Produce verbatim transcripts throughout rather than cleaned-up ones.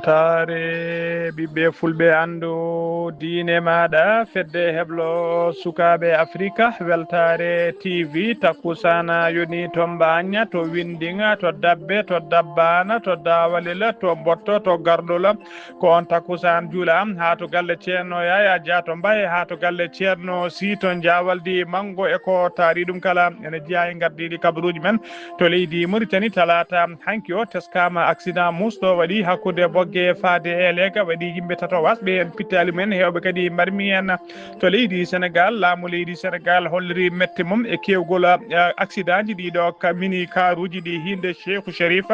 Taare ɓiɓɓe fulɓe anndu diine maaɗa, fedde heblo sukaaɓe Afrika, weltaare T V, takkusaana yoni to Mbaaña, to Winndiŋa, to Dabbe, to Dabbaana, to Daawalila, to Mbotto, to Garɗola. Ko on takkusaan juula haa to galle Ceerno Yaaya Jaato Mbaye, haa to galle Ceerno Siito Jaawaldi Manngo e ko taari ɗum kala. Ene jeyaa e ngardiiɗi kabaruuji men to leydi Mauritanie, talaata hanki o teskaama accident muusɗo waɗi hakkunde Bogge faade e Leega, waɗi yimɓe tato wasɓe heen pittaali mum en, heewɓe kadi mbarmi heen to leydi Senegaal. Laamu leydi Senegaal holliri mette mum e keewgol, eh, accidentji ɗiɗo ka mini karuuji ɗi hiinde Cheikhou Chérif.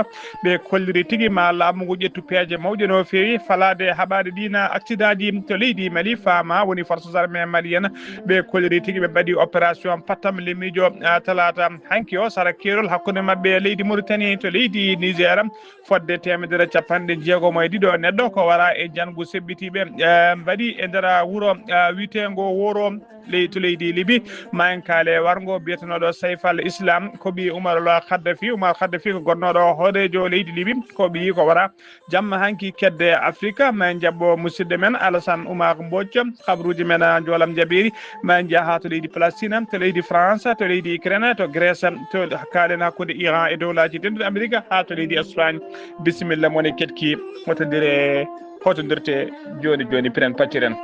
Ɓe kolliri tigi ma laamu ngu ƴettu peeje mawɗe no feewi falaade haɓaade ɗiin accidentji to leydi Mali, faama woni forces armées maliennes. Ɓe kolliri tigi ɓe mbaɗi opération pattam lemiijo, ah, talaata hanki o sara keerol hakkunde maɓɓe e leydi Mauritanie to leydi Niger. Fodde teemedere capanɗe jeegomo e ɗiɗo neɗɗo ko wara e jangu seɓɓitiiɓe, eh, mbaɗi e nder wuro, eh, wiyeteengo Woro ley-, to leydi Libi. Ma en kaale warngo biyetenooɗo Saif al Islam, ko ɓii Umar al Khaddafi. Umar Khaddafi ko gonnooɗo hooreejo leydi Libi, ko ɓii ko wara jamma hanki kedde Afrika. Ma en jaɓɓo musidɗo men Alassane Oumar Mbodj, kabaruuji men, ah, njoolam jaɓeeri. Ma en njaha to leydi Palestine, to leydi France, to leydi Ukraine, to Grèce, to kaalen hakkunde Iran e dowlaaji denduɗi Amerika, haa to leydi Espagne. Bisimilla, mo ne ketki, hotondire, hotondirte jooni jooni, piren pacciren.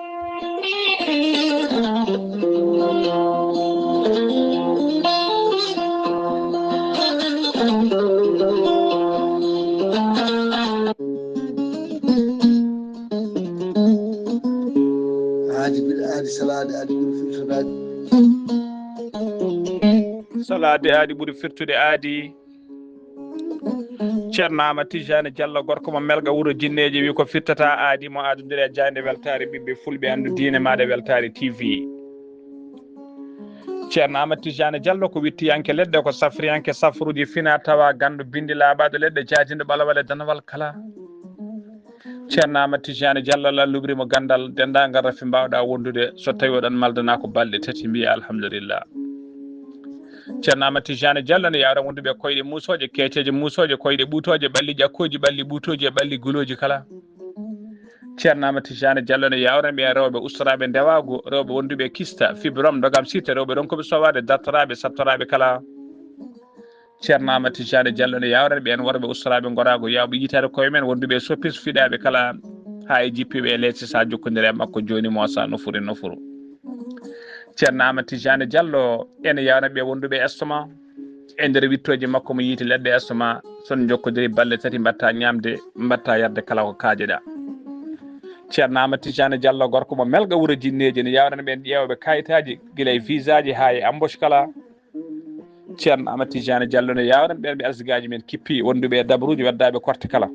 Aadi bil aadi, salaade aadi ɓuri firtude aadi. Salaade aadi ɓuri firtude aadi. Ceerno Amadou Tidiane Diallo, gorko mo Melga, wuro Jinneeji, wi ko firtata aadi mo adondiri e jaaynde weltaare ɓiɓɓe fulɓe, anndu diine maaɗa, weltaare T V. Ceerno Amadou Tidiane Diallo ko wittiyanke leɗɗe, ko safriyanke safruuji fina tawa, ganndo binndi laaɓaaɗo leɗɗe, jaajinɗo ɓalawal e danawal kala. Ceerno Amadou Tidiane Diallo, Allah lubrimo ganndal, denndaangal rafi mbaawɗa wondude, so tawii oɗon maldana ko balɗe tati, mbiya alhamdulillah. Ceerno Amadou Tidiane Diallo ne yawra wonduɓe koyɗe muusooje, keeceeje muusooje, koyɗe ɓuutooje, ɓalli ƴakkooji, ɓalli ɓuutooji e ɓalli gulooji kala. Ceerno Amadou Tidiane Diallo ne yawra ɓe rewɓe ustoraaɓe ndewaagu, rewɓe wonduɓe kista, fibrome, ndogam site, rewɓe ronkuɓe sowaade, dartoraaɓe, sattoraaɓe kala. Ceerno Amadou Tidiane Diallo ne yawra ɓeen worɓe ustoraaɓe ngoraagu, yawɓe yitaade koye men, wonduɓe soppis, fiɗaaɓe kala, haa e jippiiɓe e leese, sa jokkondire e makko jooni mo sa nofuru e nofuru. Ceerno Amadou Tidiane Diallo ene yawra ɓe wonduɓe estomac, e nder wittooji makko mo yiiti leɗɗe estomac, son jokkodiri balɗe tati mbatta ñaamde, mbatta yarde kala ko kaajeɗa. Ceerno Amadou Tidiane Diallo, gorko mo Melga, wuro Jinneeji, ne yawrana ɓeen ƴeewɓe kayitaaji, gila e visaaji haa e embauche kala. Ceerno Amadou Tidiane Diallo ne yawrana ɓeen ɓe arsigaaji men kippi, wonduɓe e dabruuji, waddaaɓe korte kala.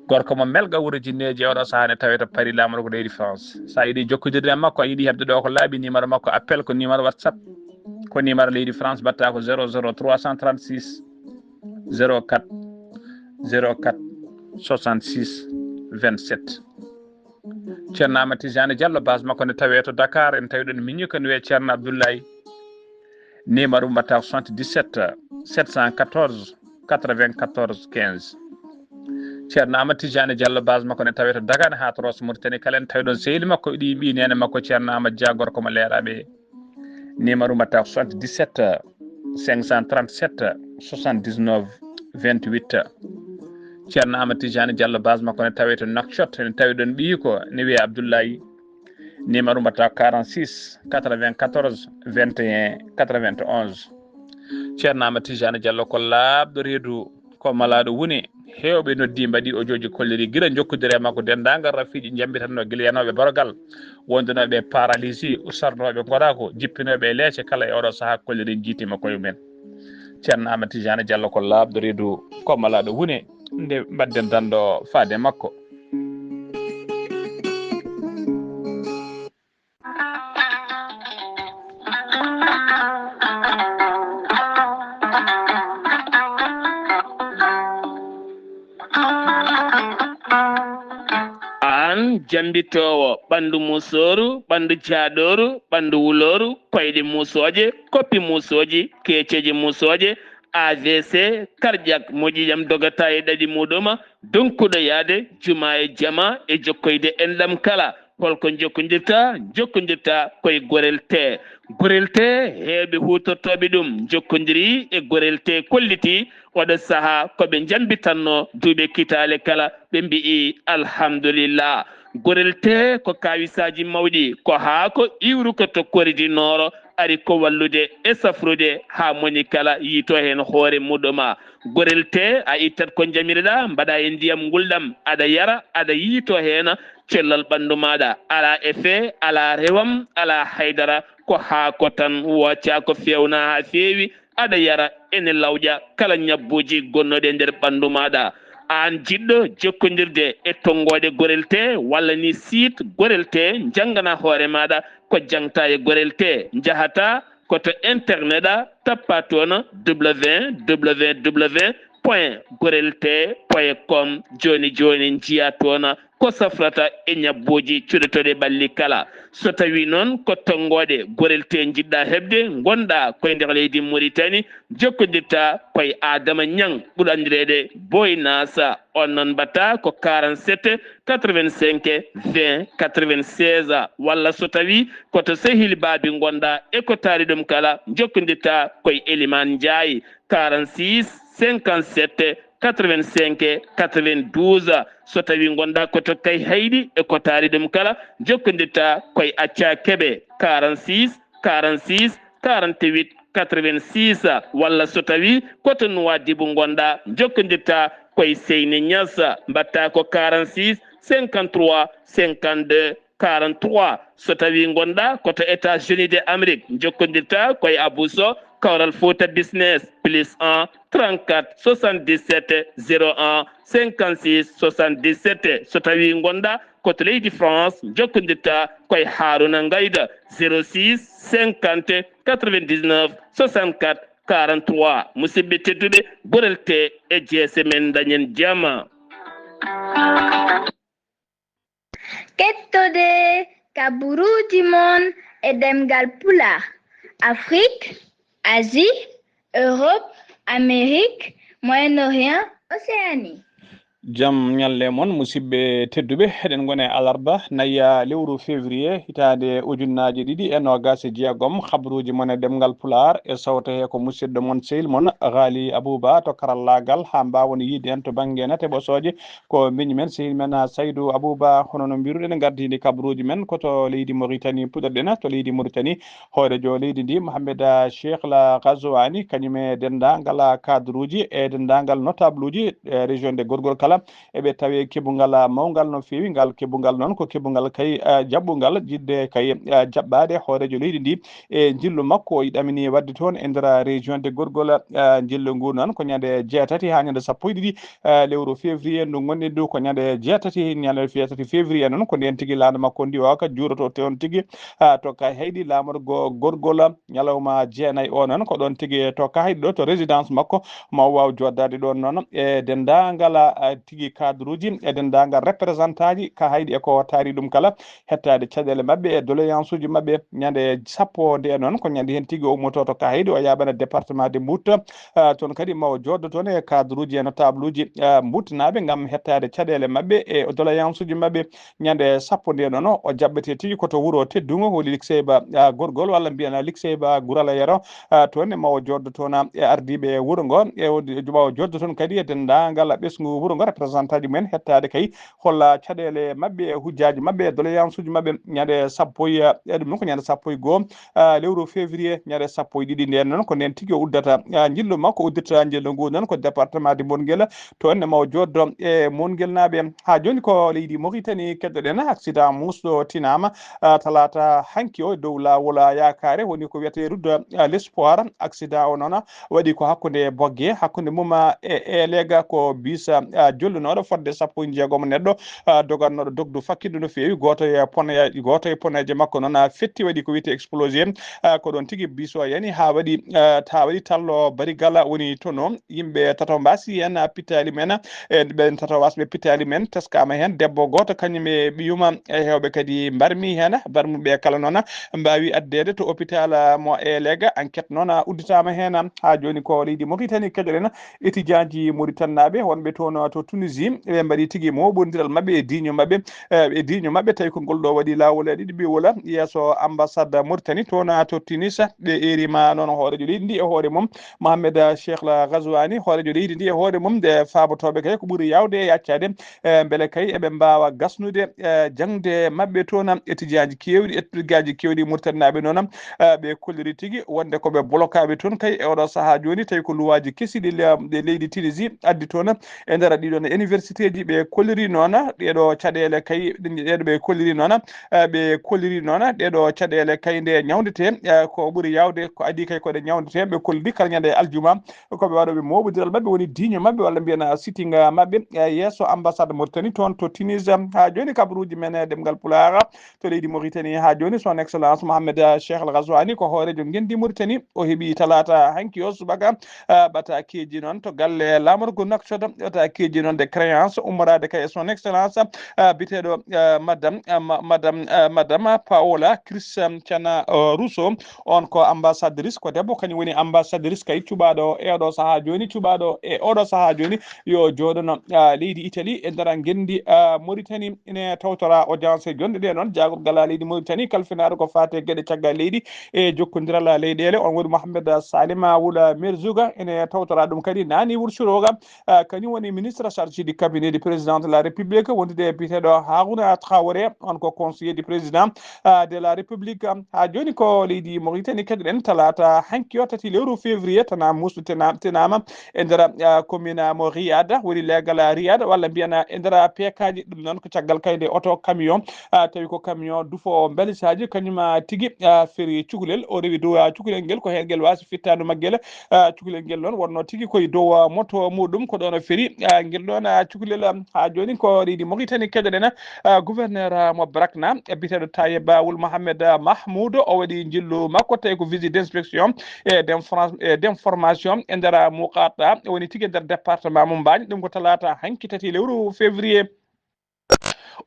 Gorko mo Melga, wuro Jinneeji, e oɗo sahaa ne tawee to Paris, laamorgo leydi France. Sa yiɗi jokkodirde e makko, a yiɗi heɓde ɗo ko laaɓi, numéro makko appel ko numéro WhatsApp, ko numéro leydi France, mbatta ko zéro zéro trois cent trente-six zéro quatre zéro quatre soixante-six vingt-sept. Ceerno Amadou Tidiane Diallo, base makko ne tawee to Dakar, en tawi ɗon miñi ko ne wiyee Ceerno Abdoulaye. Numéro mbatta ko soixante-dix-sept sept cent quatorze quatre-vingt-quatorze quinze. Ceerno Amadou Tidiane Diallo, base makko ne tawee to Dagana haa to Rosso Mauritanie, kala en tawi ɗon sehil makko, ɗi ɓii neene makko Ceerno Amadou Dia, gorko mo Leeraaɓe. Numéro mbatta ko soixante-dix-sept cinq cent trente-sept soixante-dix-neuf vingt-huit. Ceerno Amadou Tidiane Diallo, base makko ne tawee to Nouakchott, ne tawi ɗon ɓiyi ko ne wiyee Abdoulaye. Numéro mbatta quarante-six quatre-vingt-quatorze vingt et un quatre-vingt-onze. Ceerno Amadou Tidiane Diallo ko laaɓɗo reedu, ko malaaɗo wune. Heewɓe noddi, mbaɗi audio ji, kolliri gila jokkodire e makko denndaangal rafiiji njambitanno gila yanooɓe borogal, wondanooɓe paralysie, ustarnooɓe ngoraagu, jippinooɓe e leece kala e oɗo sahaa kolliri jiitima koye mumen. Ceerno Amadou Tidiane Diallo ko laaɓɗo reedu, ko malaaɗo wune, nde mbaɗden danndo faade makko. Aan jambitoowo ɓanndu musooru, ɓanndu jaaɗooru, ɓanndu wulooru, koyɗe musooje, koppi musooji, keeceeje musooje, A V C, cardiaque, mo ƴiiƴam dogata e ɗaɗi muɗum, donkuɗo yaade juma e jama e jokkoyde enɗam kala. Holko jokkondirta? Jokkondirta koye Gorel Tee. Gorel Tee, heewɓe huutortooɓe ɗum jokkondiri e Gorel Tee, kolliti oɗo sahaa ko ɓe njambitanno duuɓe kitaale kala, ɓe mbi'i alhamdulillah. Gorel Tee ko kaawisaaji mawɗi, ko haako iwruko to Kori du Nord, ari ko wallude e safrude haa moni kala yiito heen hoore muɗum. Gorel Tee, a ittat ko njamirɗa, mbaɗa e ndiyam ngulɗam, aɗa yara, aɗa yiito heen cellal ɓanndu maaɗa. Alaa effet, alaa rewam, alaa haydara, ko haako tan, wooca ko feewna haa feewi, aɗa yara, ene lawƴa kala ñabbuuji gonnoɗi e nder ɓanndu maaɗa. Aan jiɗɗo jokkondirde e tonngooɗe Gorel Tee walla ni site Gorel Tee, njanngana hoore maaɗa ko jaŋta e Gorel Tee, njahata ko to internet a, tappa toon www point gorel tee point com. Jooni jooni njiya toon ko safrata e ñabbuuji cuɗotoɗe ɓalli kala. So tawi noon ko tonngooɗe Gorel Tee njiɗɗa heɓde, ngonɗa koye nder leydi Mauritanie, jokkondirta koye Adama Ñaŋ, ɓurɗo anndireede Boy Nasa. On noon mbaɗta ko quarante-sept quatre-vingt-cinq vingt quatre-vingt-seize, walla so tawi ko to sehil baabi ngonɗa e ko taari ɗum kala, jokkondirta koye Eliman Njaay, quarante-six cinquante-sept quatre-vingt-cinq quatre-vingt-douze. So tawi ngonɗa ko to Kayhayɗi e ko taari ɗum kala, jokkondirta koye Acca Keɓe, quarante-six quarante-six quarante-huit quatre-vingt-six, walla so tawi ko to Nuwaadibu ngonɗa, jokkondirta koye Seyni Ñas, mbaɗta ko quarante-six cinquante-trois cinquante-deux quarante-trois. So tawi ngonɗa ko to États-Unis de Amérique, jokkondirta koye Abou Sow, Kawral Fouta Business, plus un trente-quatre soixante-dix-sept zéro un cinquante-six soixante-dix-sept. So tawi ngonɗa ko to leydi France, jokkondirta koye Haruna Ngayda, zéro six cinquante quatre-vingt-dix-neuf soixante-quatre quarante-trois. Musidɓe tedduɓe, Gorel Tee e jeese men, dañen jama. Kettode kaburuuji mon e ɗemngal Pulaar, Afrique, Asie, Europe, Amérique, Moyen-Orient, Océanie. Jam ñalle mon, musidɓe tedduɓe. Eɗen ngoni e alarba, nayi lewru février, hitaande ujunnaaje ɗiɗi e noogaas e jeegom. Habruuji mon e ɗemngal Pulaar e sawto he ko musidɗo mon, sehil mon, Ghali Abouba to karallaagal, haa mbaawon yiide en to bannge nate ɓosooje. Ko miñi men, sehil men, ah, Saydou Abouba, hono no mbiruɗen, gardini kabruuji men ko to leydi Mauritanie puɗɗorɗen, to leydi Mauritanie. Hooreejo leydi ndi, Mohamed, ah, Cheikh la Ghazouani, kañum e denndaangal, ah, cadre uji e denndaangal notable uji, eh, région de Gorgol kala, eɓe tawe keɓungal, ah, mawngal no feewi. Ngal keɓungal noon ko keɓungal kay, ah, jaɓɓungal, jiɗde kay, ah, jaɓɓaade hooreejo leydi ndi e njillu makko o ɗamini waɗde toon e nder région de Gorgol. Ah, njillu ngu noon ko ñande jeetati haa ñande sappo e ɗiɗi, ah, lewru février ndu ngonɗen ndu, ko ñande jeetati, ñande jeetati février noon, ko ndeen tigi laana makko ndi o ka juuroto toon tigi, ah, to Kayhayɗi, laamorgo Gorgol, ñalawma jeenayi o noon, ko ɗoon tigi to Kayhayɗi ɗo, to résidence makko, ma o waaw jooɗdaade ɗoon noon e denndaangal, ah, tigi cadre uji, e denndaangal représentant ji Kayhayɗi e ko taari ɗum kala, hettaade caɗeele maɓɓe e doléance uji maɓɓe. Ñande sappo nde noon, ko ñande heen tigi o ummoto to Kayhayɗi, o yaaɓana département de Mbour. Ah, toon kadi ma o jooɗdo toon e cadre uji e notable uji, ah, Mbuutanaaɓe ngam hettaade caɗeele maɓɓe e doléance uji maɓɓe. Ñande sappo nde noon, o jaɓɓete tigi ko to wuro teddungo, woni Likseyba, ah, Gorgol, walla mbiyen Likseyba Gurala Yero. Ah, toon ne ma o jooɗdo toon, ah, e ardiiɓe wuro ngo, e o, ma o jooɗdo toon kadi e denndaangal ɓesngu wuro ngo, représentant ji mumen, hettaade kay holla caɗeele maɓɓe, e hujjaaji maɓɓe, e doléance uji maɓɓe. Ñande sappo e, e ɗum noon ko ñande sappo e goo, ah, lewru février, ñande sappo e ɗiɗi nden noon, ko nden tigi o uddata, ah, njillu makko. Uddita njillu ngu noon ko département de Mbour Ngel, toon ne ma o jooɗdo e Mbour Ngel naaɓe. Haa jooni ko leydi Mauritanie keɗoɗen, accident muusɗo tinaama, ah, talaata hanki o e dow laawol, ah, Yaakaare, woni ko wiyetee route, ah, L'Espoir. Accident o noon waɗi ko hakkunde Bogge, hakkunde mum, ah, e, e Leega, ko bus, ah, jollunooɗo fodde sappo e jeegom neɗɗo, ah, dogannooɗo dogdu fakkidu no feewi. Gooto e pone-, gooto e poneeje makko noon, ah, fetti, waɗi ko wiyetee explosé. Ah, ko ɗoon tigi biso yani haa waɗi, ah, haa waɗi tallo barigala woni toon o. Yimɓe tato mbaasi heen, ah, pittaali men, ah, e ɓeen tato wasɓe pittaali men, teskaama heen debbo gooto, kañum e ɓiyuma e heewɓe kadi mbarmi heen, mbarmuɓe kala noon, ah, mbaawi addeede to hôpital, ah, mo Elega. Enquête noon, ah, udditaama heen, ah, haa jooni ko leydi Mauritanie keɗoɗen. Étudiant ji Mauritanie naaɓe wonɓe toon to Tunisie, ɓe mbaɗi tigi mooɓondiral maɓɓe e diiño maɓɓe, eh, e diiño maɓɓe, tawi ko ngol ɗo waɗi laawol e ɗiɗi ɓiwola yeeso ambassade Mauritanie toon to Tunis. Ɓe eerima noon hoorejo leydi ndi e hoore mum, Mohamed Cheikh Al Ghazouani, hoorejo leydi ndi e hoore mum, nde faabotooɓe kay ko ɓuri yaawde e yaccade, eh, mbele kay eɓe mbaawa gasnude, eh, jaŋde maɓɓe toon. Étudiant ji keewɗi, étudiant ji keewɗi Mauritanie naaɓe noon, eh, ɓe kolliri tigi wonde ko ɓe bolokaaɓe toon kay e oɗo sahaa jooni, tawi ko luwaaji kesiɗi le-, ɗe leydi Tunisie addi toon e nder ɗiɗon université ji. Ɓe kolliri noon ɗeɗo caɗeele kay, ɗeɗo ɓe kolliri noon, eh, ɓe kolliri noon ɗeɗo caɗeele kay nde ñawndete, eh, ko ɓuri yaawde ko adii kay ko ɗe ñawndete. Ɓe kolliri kala ñande aljuma ko ɓe waɗooɓe mooɓondiral maɓɓe woni diiño maɓɓe walla mbiyen sitting maɓɓe, eh, yeeso ambassade Mauritanie toon to Tunis. Haa jooni kabaruuji men e ɗemngal Pulaar to leydi Mauritanie haa jooni, son excellence Mohamed, eh, Cheikh Al Ghazouani ko hoorejo ngenndi Mauritanie. O heɓi talaata hanki o subaka, eh, ɓataakeeji noon to galle laamorgo Nouakchott, ɓataakeeji noon de créance ummoraade kay e son excellence, eh, biteeɗo, eh, madame, eh, ma-, madame, eh, madame Paola Christiana, eh, Russo. On ko ambassadrice, ko debbo, kañum woni ambassadrice kay cuɓaaɗo e oɗo sahaa jooni, cuɓaaɗo e oɗo sahaa jooni yo jooɗono, ah, leydi Italie e nder ngenndi, ah, Mauritanie. Ine tawtora audience e jonɗe ɗe noon, jaagorgal leydi Mauritanie kalfinaaɗo ko faati e geɗe caggal leydi e jokkondiral leyɗeele. On woni Mohamed Salima Wula Merzouga, ine tawtora ɗum kadi Nani Wursuroga, ah, kañum woni ministre chargé du cabinet du président de la République, wondude e biyeteeɗo Harouna Traoré, on ko conseiller du président, ah, de la République. Haa jooni ko leydi Mauritanie keɗoɗen talaata hanki o tati lewru février, tana musu tena-, tenaama e nder, ah, commune mo Riyad, woni leegal Riyad, walla mbiyen e nder peekaaji. Ɗum noon ko caggal kay nde oto camion, ah, tawi ko camion dufoowo mbalisaaji, kañum, ah, tigi, ah, feri cukalel. O rewi dow, ah, cukalel ngel, ko heen ngel waasi fittaandu maggel. Ah, cukalel ngel noon wonnoo tigi koye dow, ah, moto muɗum, ko ɗoon o feri, ah, ngel ɗoon, ah, cukalel, ah, haa jooni ko leydi Mauritanie keɗoɗen, ah, gouverneur, ah, mo Brakna, e biyeteeɗo Tayeb Wul Mohamed, ah, Mahmoud, o waɗi njillu makko tawi ko visite d'inspection et d'inform-, et d'information e nder, ah, Muqata, woni tigi e nder département mo Mbaañ. Ɗum ko talaata hanki tati lewru février.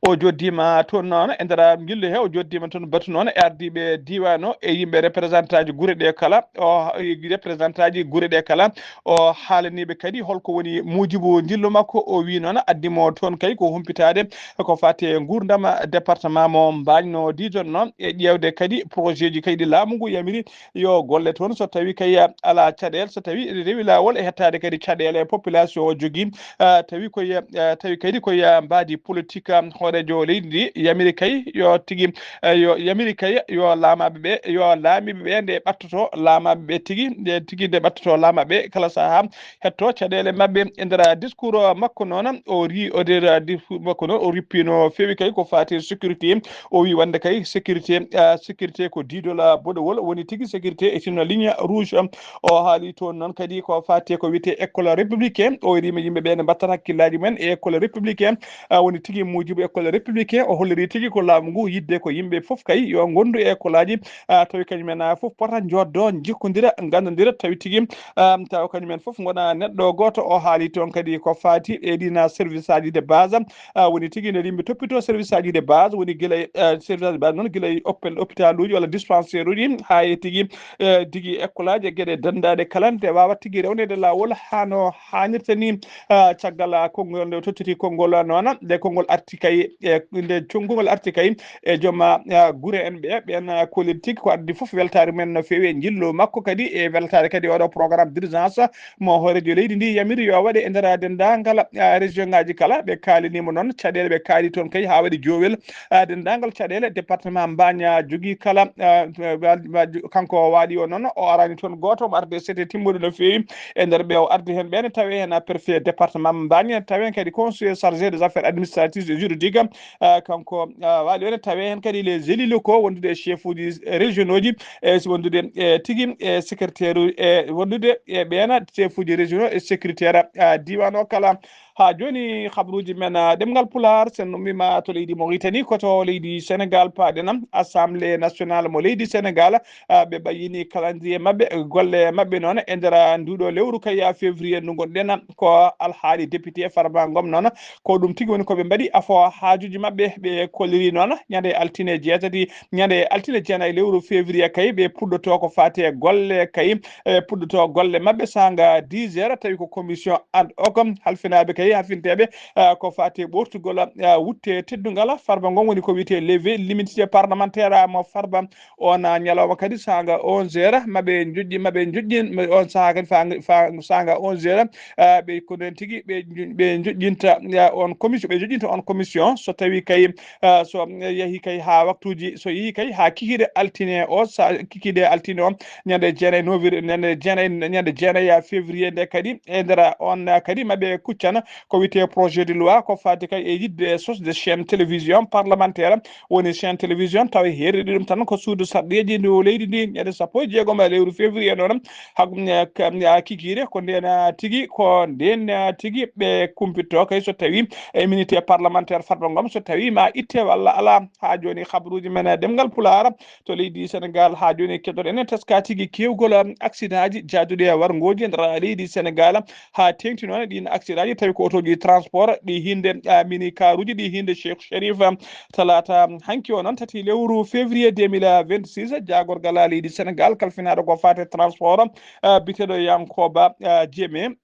O joddiima toon noon, e nder njillu he, o joddiima toon batu noon e ardiiɓe diiwaan o e yimɓe représentant ji gure ɗe kala, o représentant ji gure ɗe kala, o haalaniiɓe kadi holko woni muujibu njillu makko. O wii noon, addi mo toon kay ko humpitaade ko faati e nguurndam département mo Mbaañ no diidon noon e ƴeewde kadi projet ji kay ɗi laamu ngu yamiri yo golle toon, so tawi kay alaa caɗeele, so tawi ene rewi laawol e hettaade kadi caɗeele population o jogii, ah, tawi koye, ah, tawi kadi koye, ah, mbaadi politique, ah, hooreejo leydi ndi yamiri kay yo tigi, ah, yo yamiri kay yo laamaaɓe ɓe, yo laamiiɓe ɓe nde ɓattoto laamaaɓe ɓe tigi, nde tigi nde ɓattoto laamaaɓe kala sahaa hetto caɗeele maɓɓe. E nder discours makko noon, o ri-, o nder discours makko noon, o rippiino feewi kay ko faati sécurité. O wi wonde kay sécurité, ah, sécurité ko diidol, ah, boɗowol, woni tigi sécurité e sinno ligne rouge. O haali toon noon kadi ko faati ko wiyetee école républicain. O wiima yimɓe ɓe ne mbattata hakkillaaji mumen e école républicain, ah, woni tigi muujibu école républicain. O holliri tigi ko laamu ngu yidde ko yimɓe fof kay yo ngondu e école aji, ah, tawi kañum en, ah, fof pota jooddoo, njikkondira, nganndondira, tawi tigi, ah, tawa kañum en fof ngona neɗɗo gooto. O haali toon kadi ko faati e ɗiin, ah, service aji de base, ah, woni tigi nde yimɓe toppitoo service aji de base, woni gila e, ah, service aji de base noon, gila e hôpital uji walla dispensaire uji, haa e tigi, eh, tigi école aji e geɗe denndaaɗe kala, nde waawa tigi rewneede laawol haa no haanirta ni. Ah, caggal, ah, konngol nde o tottiti konngol, ah, noon, nde konngol arti kay, e nde konngol arti kay e joom, ah, gure en ɓe, ɓeen, ah, kolliri tigi ko addi fof weltaare mumen no feewi e njillu makko kadi e weltaare kadi oɗo programme d'urgence mo hooreejo leydi ndi yamiri yo waɗe e nder denndaangal, ah, région ngaji kala. Ɓe kaalaniima noon caɗeele, ɓe kaali toon kay haa waɗi joowel, ah, denndaangal caɗeele département Mbaañ jogii kala, ah, wa-, wa-, kanko waali o noon, o arani toon gooto mo arde sete timmuɗo no feewi. E nder ɓe o ardi heen ɓeen, tawi heen préfet département Mbaañ, tawi heen kadi conseiller chargé des affaires administratives et juridiques, ah, kanko, ah, waali o ne, tawi heen kadi les élus locaux wondude e chef uji régionaux ji, e si wondude e tigi e secrétaire, e wondude e ɓeena chef uji régionaux e secrétaire, ah, diiwaan o kala. Haa jooni, habruuji men, ah, ɗemngal Pulaar, sen ummiima to leydi Mauritanie, ko to leydi Sénégal paaɗen. Assemblée nationale mo leydi Sénégal, ah, ɓe ɓayyini calendrier maɓɓe, golle maɓɓe noon e nder, ah, nduuɗo lewru kay, ah, février ndu ngonɗen. Ko alhaali député Farba Ngom noon, ko ɗum tigi woni ko ɓe mbaɗi afo haajuuji maɓɓe. Ɓe kolliri noon ñande altine jeetati, ñande altine jeenayi lewru février kay, ɓe puɗɗoto ko faati e golle kay, e puɗɗoto golle maɓɓe saanga dix heures, tawi ko commission ad hoc halfinaaɓe kay, halfinteeɓe, eh, ko faati e ɓoortugol, eh, wutte teddungal Farba Ngom, woni ko wiyetee levée l'immunité parlementaire mo Farba. On, eh, ñalawma kadi saanga onze heures, maɓe njoƴƴi, maɓe njoƴƴin, on sahaa kadi fa, fa, saanga onze heures, eh, ɓe ko nden tigi ɓe njo-, ɓe njoƴƴinta, eh, on commission, ɓe njoƴƴinta on commission so tawi kay, eh, so, eh, yahi kay haa waktuuji, so yehi kay haa kikiiɗe altine o, sa-, kikiiɗe altine o, ñande jeenayi novembre, ñande jeenayi, ñande jeenayi février nde kadi, e nder on, eh, kadi maɓe kuccana ko wiyetee projet de loi ko faati kay e yiɗde sosde chaîne télévision parlementaire, woni chaîne télévision tawa heeriri ɗum tan ko suudu sarɗiiji ndu leydi ndi. Ñande sappo e jeegom e lewru février noon, hak-, eh, ka-, eh, kikiiɗe ko nden, eh, tigi, ko nden, eh, tigi ɓe kumpitto kay so tawi immunité parlementaire Farba Ngom so tawi ma itte walla ala. Haa jooni habruuji men, eh, ɗemngal Pulaar to leydi Sénégal. Haa jooni keɗoɗen en teska tigi kewgol, eh, accident ji jaaduɗi e warngooji e nder leydi Sénégal. Haa teeŋti noon ɗiin accident ji tawi ko otooji transport ɗi hinde, ah, mini karuuji ɗi hinde Cheikh Chérif, ah, talaata hanki o noon tati lewru février deux mille vingt-six, jaagorgal leydi Sénégal kalfinaaɗo ko faati e transport, ah, biteɗo Yankoba, ah, Diémé.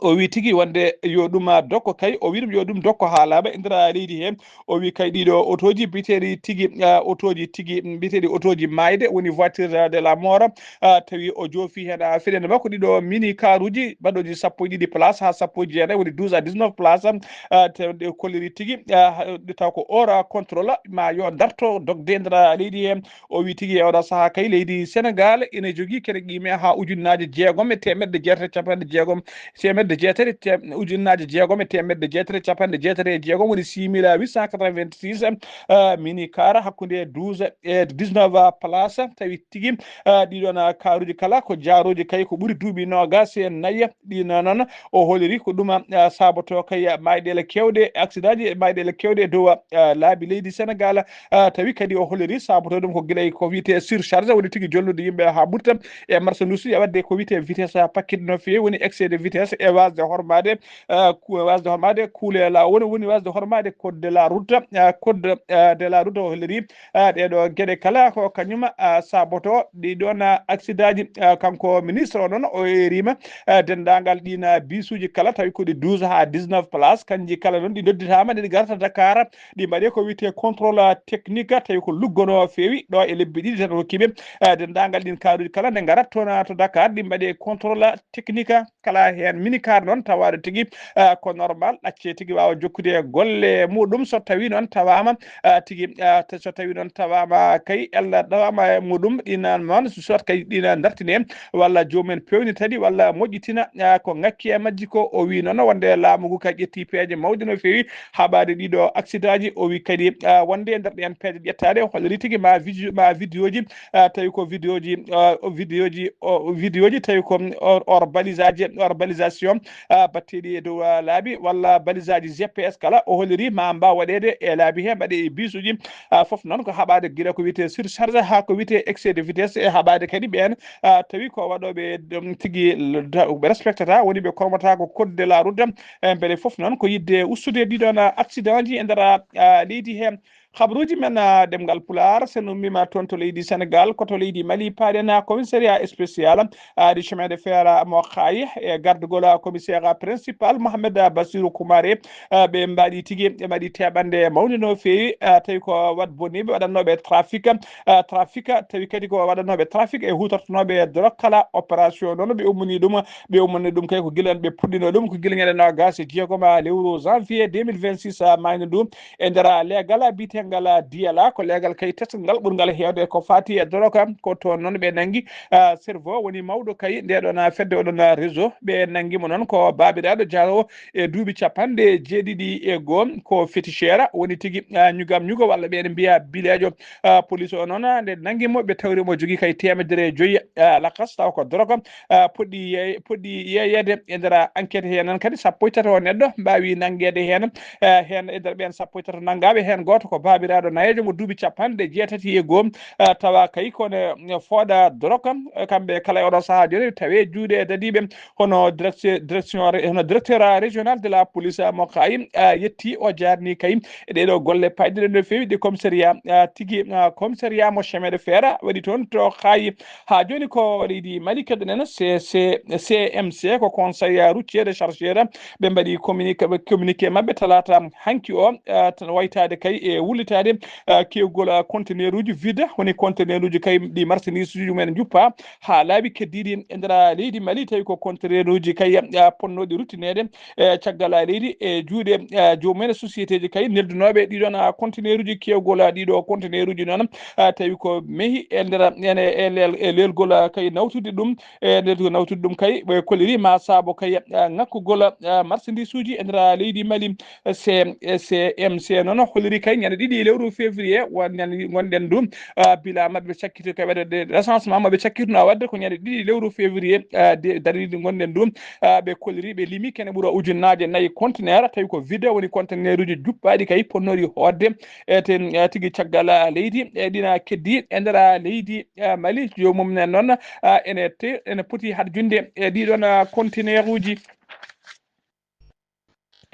O wi tigi wonde yo ɗum, ah, dokko kay, o wi ɗum yo ɗum dokko haa laaɓa e nder leydi he. O wi kay ɗiɗo otooji biteɗi tigi, ah, otooji tigi, biteɗi otooji maayde, woni voiture de la mort, ah, tawi o joofi heen, ah, feɗende makko ɗiɗo mini karuuji baɗooji sappo e ɗiɗi place haa sappo e jeenayi, woni douze à dix-neuf place, ah, te ɗe kolliri tigi, ah, ɗe taw ko hors contrôle, ma yo darto dogde e nder leydi he. O wi tigi e oɗo sahaa kay leydi Sénégal ene jogii kene qiime haa ujunnaaje jeegom e teemedde jeetati e capanɗe jeegom, teemedde jeetati, te-, ujunnaaje jeegom e teemedde jeetati e capanɗe jeetati e jeegom, woni six mille huit cent quatre-vingt-six, eh, mini car hakkunde douze e dix-neuf place. Tawi tigi, eh, ɗiɗon, eh, karuuji kala ko jaarooji kay ko ɓuri duuɓi noogaas e nayi. Ɗi noon, noon o holiri ko ɗum, eh, saboto kay maayɗeele keewɗe, accident ji e maayɗeele keewɗe e dow, eh, laabi leydi Sénégal. Eh, tawi kadi o holiri saboto ɗum ko gila ko wiyetee surcharge, woni tigi jolnude yimɓe haa ɓurta e marchandise, e waɗde ko wiyetee vitesse paquet no feewi, woni excès de vitesse e wasde hormaade, eh, ku-, wasde hormaade kuule laaw, woni, woni wasde hormaade code de la route, eh, code, eh, de la route o holliri, eh, ɗee ɗoo geɗe kala ko kañum, eh, saboto ɗii ɗoon, eh, accident ji. Eh, kanko ministre o noon o eeriima, eh, denndaangal ɗiin, eh, bisuuji kala tawi ko ɗi douze haa dix-neuf place, kanji kala noon ɗi nodditaama, ɗi ngarta Dakar, ɗi mbaɗee ko wiyetee contrôle technique, tawi ko lugganoo feewi ɗo e lebbi ɗiɗi tan rokkiiɓe, eh, denndaangal ɗiin karuuji kala nde ngarat toon to Dakar, ɗi mbaɗee contrôle technique, kala heen mini car noon tawaade tigi, eh, ko normal, ɗaccee tigi waawa jokkude e golle muɗum. So tawii noon tawaama, eh, tigi, eh, te-, so tawii noon tawaama kay ella ɗawaama e muɗum, ɗiin noon, soit kay ɗiin dartinee walla joomum en peewnita ɗi walla moƴƴitina, ah, ko ŋakki e majji ko. O wii noon wonde laamu ngu kay ƴetti peeje mawɗe no feewi haɓaade ɗiɗo accident ji. O wii kadi, ah, wonde e nder ɗeen peeje ƴettaaɗe, o holliri tigi ma viju-, ma vidéo ji, ah, tawi ko vidéo ji, ah, o vidéo ji, o vidéo ji tawi ko or-, or balisage, or balisation, ah, batteɗi e dow, ah, laabi walla balisage G P S kala o holliri ma mbaaw waɗeede e laabi he, mbaɗe e bisuuji, ah, fof noon ko haɓaade gila ko wiyetee surcharge haa ko wiyetee excès de vitesse e haɓaade kadi ɓeen, ah, tawi ko waɗooɓe ɗum tigi l-, da-, ɓe respectata, woni ɓe kormata ko code de la route, eh, mbele fof noon ko yiɗde ustude ɗiɗon, ah, accident ji e nder, ah, leydi he. Habaruuji men, ah, ɗemngal Pulaar, sen ummiima toon to leydi Sénégal, ko to leydi Mali paaɗen, ah, commissariat spécial, ah, du chemin de fer, ah, mo Xaay, e gardugol, ah, commissaire, ah, principal Mohamed, ah, Bassirou Koumaré, ah, ɓe mbaɗi tigi, ɓe mbaɗi teɓannde mawnde no feewi, ah, tawi ko wat boniiɓe waɗannooɓe trafic, ah, trafic, tawi kadi ko waɗannooɓe trafic e huutortonooɓe drogue kala opération noon ɓe ummini ɗum, ɓe ummini ɗum kay ko gila ɓe puɗɗino ɗum, ko gila ñande noogaas e jeegom, ah, lewru janvier deux mille vingt-six, ah, maayno ndu e nder, ah, leegal, ah, biyetee ngal diyala ko leegal kay tesgal ɓurgal heewde ko faati e doroka. Ko toon noon ɓe nanngi, ah, cerveau woni mawɗo kay nde ɗon, ah, fedde oɗon, ah, réseau. Ɓe nanngi mo noon ko baabiraaɗo jaarowo e duuɓi capanɗe jeeɗiɗi e goo, ko féticheur woni tigi, ah, ñugam ñugo walla ɓe ene mbiya bileejo. Ah, police o noon, ah, nde nanngi mo ɓe tawri mo jogii kay teemedere e joyi, ah, lakas taw ko doroka, ah, poɗɗi yeey-, poɗɗi yeeyeede e nder enquête heen. Noon kadi sappo e tato neɗɗo mbaawi nanngeede heen. Eh, heen e nder ɓeen sappo e tato nanngaaɓe, heen gooto ko baabiraaɗo nayeejo mo duuɓi capanɗe jeetati e goo, eh, tawa kay ko ne, ne fooɗa dorog. Eh, kamɓe kala e oɗo sahaa jooni tawi e juuɗe dadiiɓe, hono directe-, direction re-, hono directeur régional de la police, eh, mo Kaayi, eh, yetti o jaarni kay e ɗee ɗoo golle payɗe ɗe no feewi ɗe commissariat, eh, tigi, eh, commissariat mo Chemin de Fer waɗi toon to Kaayi. Haa jooni ko leydi Mali keɗoɗen C C, C M C, ko Conseil Routier de Chargeur. Ɓe mbaɗi communiqué, ɓe communiqué maɓɓe talaata hanki o, eh, tan waytaade kay e wullitaade, eh, kewgol, eh, conteneur uji vide, woni conteneur uji kay ɗi marchandise uji mumen njuppa haa laabi keddiiɗi e nder leydi Mali, tawi ko conteneur uji kay, eh, ponnooɗi ruttineede, eh, caggal leydi e juuɗe, eh, joomum en société ji kay neldunooɓe ɗiɗon, ah, conteneur uji kewgol, ah, ɗiɗo conteneur uji noon, ah, tawi ko mehi e nder, ene, e leel-, e leelgol, ah, kay nawtude ɗum, e nder nawtude ɗum kay ɓe kolliri ma saabo kay, ah, ŋakkugol, ah, marchandise uji e nder leydi Mali. C-, C M C noon holliri kay ñande ɗiɗi lewru février, won ñande ngonɗen ɗum, ah, bila maɓɓe cakkito kay waɗde recensement maɓɓe cakkituno waɗde ko ñande ɗiɗi lewru février, ah, de-, darnidi ngonɗen ɗum. Ah, ɓe kolliri, ɓe limi kene ɓura ujunnaaje nayi conteneur, tawi ko vide woni conteneur uji juppaaɗi kay ponnooɗi hootde. E ten, eh, tigi caggal, ah, leydi, e ɗina keddi e nder, ah, leydi, ah, Mali, joomum nen noon, ah, ene te-, ene poti harjunde e ɗiɗon, ah, conteneur uji.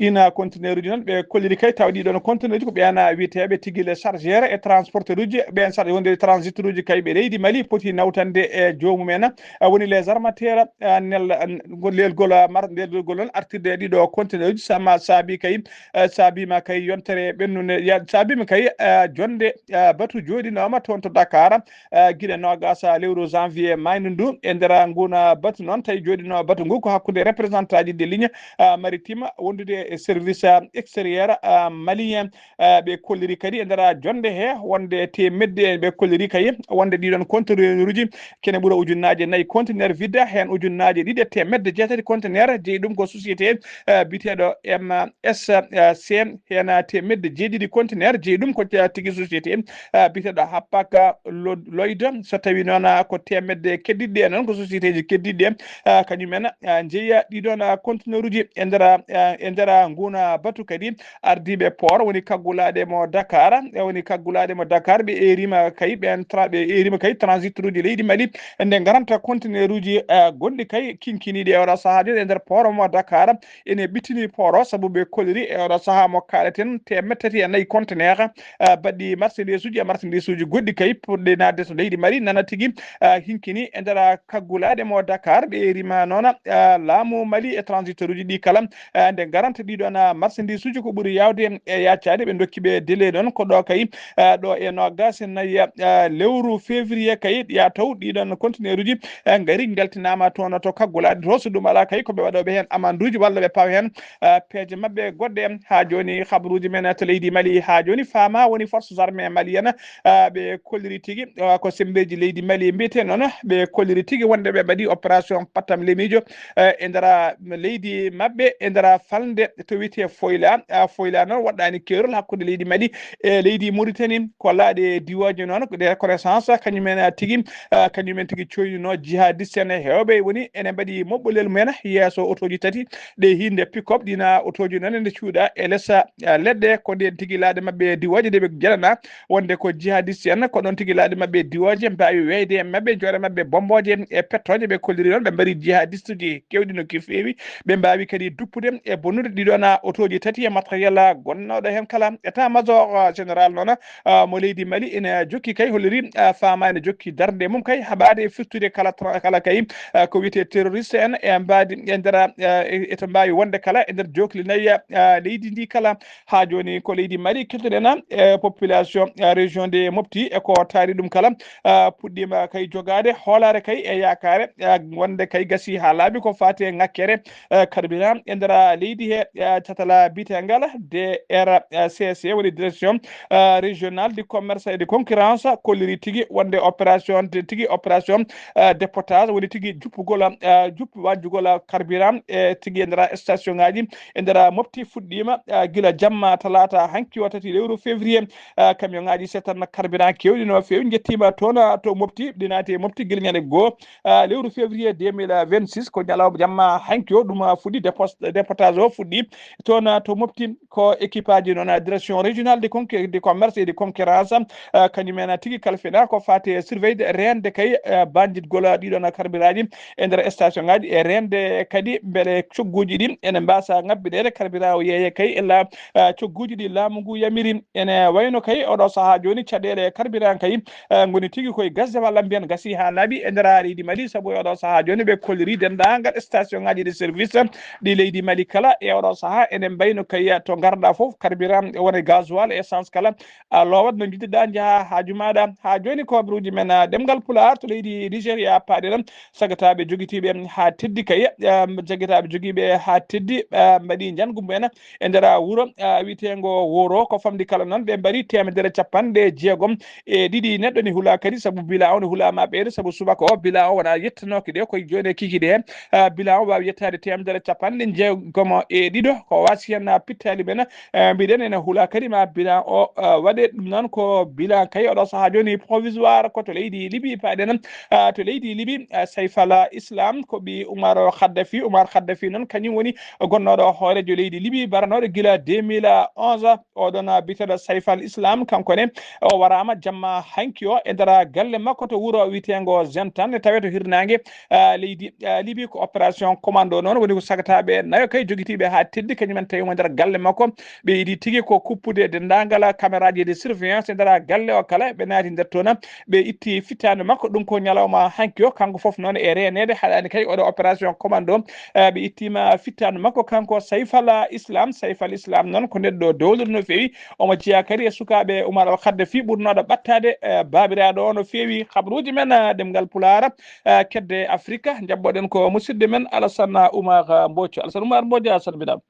Ɗin, ah, conteneur uji noon ɓe kolliri kay tawa ɗiɗon conteneur uji ko ɓe ana wiyeteeɓe tigi les chargeurs et transporteurs uji, ɓen chargé wonde transiteur uji kay ɓe leydi Mali poti nawtande e joomum en. Ah, woni les armateurs, ah, nel, ah, ngol leelgol, ah, mar-, leelgol noon artirde e ɗiɗo conteneur uji sama saabi kay, ah, saabima kay yontere ɓennunde, ya-, saabima kay, ah, jonde, ah, batu jooɗinooma toon to Dakar, ah, gila noogas lewru janvier maydu ndu. E nder ngun, ah, batu noon tawi jooɗinoo batu ngu ko hakkunde représentant ji de ligne, ah, maritime wondude e service, ah, extérieur, ah, malien. Eh, ɓe kolliri kadi e nder jonde he wonde teemedde, ɓe kolliri kay wonde ɗiɗon conteneur uji kene ɓura ujunnaaje nayi conteneur vide, heen ujunnaaje ɗiɗi e teemedde jeetati conteneur, jeyi ɗum ko société, eh, biyeteeɗo M S C, heen teemedde jeeɗiɗi conteneur, jeyi ɗum ko tigi société, eh, biyeteeɗo Hapaka Lo-, Lloyd. So tawi noon, ah, ko teemedde keddiɗɗe noon ko société ji keddiɗɗe, ah, kañum en, ah, jeeya ɗiɗon, ah, conteneur uji e nder, ah, e nder ngun, ah, batu kadi. Ardiiɓe port woni kaggulaaɗe mo Dakar, e woni kaggulaaɗe mo Dakar, ɓe eerima kay, ɓen tra-, ɓe eerima kay transitoruuji leydi Mali, nde ngaranta conteneuruuji, eh, gonɗi kay kinkiniiɗi e oɗo sahaa jooni e nder port mo Dakar, ene ɓittini port o, sabu ɓe kolliri e oɗo sahaa mo kaaleten, teemeɗɗe tati e nayi conteneur, eh, baɗɗi marchandise uji e marchandise uji goɗɗi kay, puɗɗi naatde to leydi Mali, nana tigi, eh, hinkini e nder kaggulaaɗe mo Dakar, ɓe eerima noon, eh, laamu Mali e transitoruuji ɗi kala, eh, nde ngaranta ɗiɗon, ah, marchandise uji ko ɓuri yaawde e yaacaade. Ɓe ndokki ɓe délai noon ko ɗo kay, eh, ɗo e noogas e nayi, eh, lewru février kay ya taw ɗiɗon conteneur uji, eh, ngari njaltinaama toon to kaggulaaɗe to, so ɗum alaa kay ko ɓe waɗooɓe heen amande uji walla ɓe pawa heen, eh, peeje maɓɓe goɗɗe. Haa jooni habaruuji men to leydi Mali haa jooni faama woni forces armées maliennes, eh, ɓe kolliri tigi, eh, ko semmbeeji leydi Mali mbiyetee noon, ɓe kolliri tigi wonde ɓe mbaɗi opération pattam lemiijo, eh, e nder leydi maɓɓe, e nder falnde to wiyetee Foyla. Ah, Foyla noon waɗɗaani keerol hakkunde leydi Mali e leydi Mauritanie. Ko laaɗe diwaaji noon, ko des reconnaissance, kañum en, ah, tigi, ah, kañum en tigi coynunoo jihadiste en heewɓe woni ene mbaɗi moɓɓolel mumen yeeso otooji tati, ɗe hiinde pick-up, ɗina otooji noon ene cuuɗa e les, ah, leɗɗe, ko ɗen tigi laaɗe maɓɓe diwaaji ɗe ɓe jeɗanaa wonde ko jihadiste en, ko ɗon tigi laaɗe maɓɓe diwaaji mbaawi weyde e maɓɓe, joɗe maɓɓe bombooje e pettooje. Ɓe kolliri noon ɓe mbaɗi jihadiste uji keewɗi no ki feewi. Ɓe mbaawi kadi duppude e bonnude ɗiɗon otooji tati e matériel gonnooɗo heen kala. État major général noon, ah, mo leydi Mali ene jokki kay holliri, ah, faama ene jokki darnde mum kay haɓaade e firtude kala tra-, kala kay, ah, ko wiyetee terroriste en e mbaadi e nder, ah, e, eto mbaawi wonde kala e nder jookli nayi, ah, leydi ndi kala. Haa jooni ko leydi Mali keltoɗen, e population, ah, région de Mopti e ko taari ɗum kala, ah, puɗɗiima kay jogaade hoolaare kay e yaakaare, ah, wonde kay gasi haa laaɓi ko faati e ŋakkere, ah, carburant e nder leydi he. eh, catala biyetengal D R C C, woni direction, eh, régionale du commerce et de concurrence, kolliri tigi wonde opération, tigi opération, eh, dépotage, woni tigi juppugol, eh, juppu wajjugol carburant, eh, tigi e nder station ngaji, e nder mofti fuɗɗima, eh, gila jamma talata hanki o tati lewru février, eh, camion ngaji setan carburant kewɗi no fewi jettima toon, eh, to mofti, ɗi naati e mofti gila ñande goo, eh, lewru février deux mille vingt-six, ko ñalawma jamma hanki o ɗum, eh, fuɗɗi dépos-, dépotage o fuɗɗi toon, eh, to mofti. Ko équipe aji noon, eh, direction régionale de conqué-, de commerce et de concurrence, eh, kañum en tigi kalfina ko fati e surveille de rende kay, eh, banditgol ɗiɗon carburant ji e nder station ngaji e rende kadi beele cogguji ɗi ene mbasa ngabbiɗede carburant o yeeye kay e la, eh, cogguji ɗi laamu ngu yamiri. Ene wayno kay oɗo saha joni caɗele carburant kay, eh, ngoni tigi koye gasde walla mbiyen gasi ha laaɓi e nder leydi Mali, saabu e oɗo saha joni ɓe kolliri dendagal station ngaji de service ɗi leydi Mali kala e oɗo saha ene mbayno kay to garɗa fof carburant wona gasoil, essence kala a lowat no jiɗɗa jaaha haaju maɗa. Ha joni ko kabaruji men, ah, ɗemgal Pulaar to leydi Nigeria paaɗi ɗon. Sagataɓe jogitiɓe ha teddi kay, ah, jagataɓe jogiɓe ha teddi, ah, mbaɗi jangu mumen e nder wuro, ah, wiyetengo Woro. Ko famdi kala noon ɓe mbaɗi temedere capanɗe jeegom e ɗiɗi neɗɗo ne hula kadi, saabu bilan o ne hulama ɓeyde, saabu subaka o bilan o wona yettanoke ɗe koye joni e kikiɗe. Ah, bilan o wawi yettade temedere capanɗe jeegom e ɗiɗo. Ko wasi hen, ah, pittali men, eh, mbiɗen ene hula kadi ma bilan o, eh, waɗe. Ɗum noon ko bilan kay oɗo saha joni provisoire ko to leydi Libi paaɗen, eh, to leydi Libi, eh, Saif al Islam ko ɓi Umar Khaddafi. Umar Khaddafi noon kañum woni gonnoɗo hoorejo leydi Libi baranoɗo gila deux mille onze. Oɗon, eh, biteɗo Saif al Islam kanko ne o warama jamma hanki o e nder galle makko to wuro wiyetengo Zentan, ne tawe to hirnangue, ah, leydi, ah, Libi. Ko opération commando noon woni ko sagataɓe nayo kay jogitiɓe ha teddi kañumen tawi mo nder galle makko. Ɓe yiɗi tigi ko kuppude dendagal caméraji de surveillance e nder galle o kala ɓe naati nder toon. Ɓe itti fittande makko, ɗum ko ñalawma hanki o. Kanko foof noon e renede haɗani kay oɗo opération commando, ah, ɓe ittima fittande makko kanko Saif al Islam. Saif al Islam noon ko neɗɗo dowluɗo no fewi. Omo jeeya kadi e sukaaɓe Umar al Khaddafi ɓurnooɗo ɓattaade, eh, baabiraaɗo o no feewi. Habaruuji men, eh, ɗemngal Pulaar, eh, kedde Afrika, njaɓɓoɗen ko musidɗo men Alassane Umar, eh, Mbooco. Alassane Umar Mbooco, a salminaama.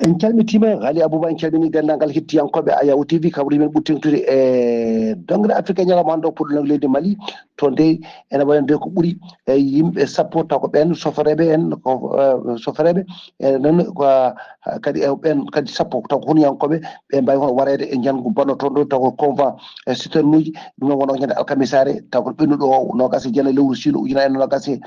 En calmitiima, Ghali Abouba, en calminii denndaangal hettiyankooɓe Ayaw T V, kabaruuji men ɓuri teeŋtude e doŋre Afrika e ñalawma hannde o, puɗɗo leydi Mali. Toon dey ene wayi no dey ko ɓuri e yimɓe sappo, taw ko ɓeen sofereeɓe en, ko, eh, sofereeɓe, e noon ko, ah, kadi e ɓeen kadi sappo, taw ko hunuyankooɓe, ɓe mbaawi hono wareede e njanngu banno toon ɗo, taw ko convoi e citernuuji, ɗum noon wonoo ñande alkamisaare, taw ko ɓennuɗo o noogaas e jeenayi lewru suulu ujunere e noogaas e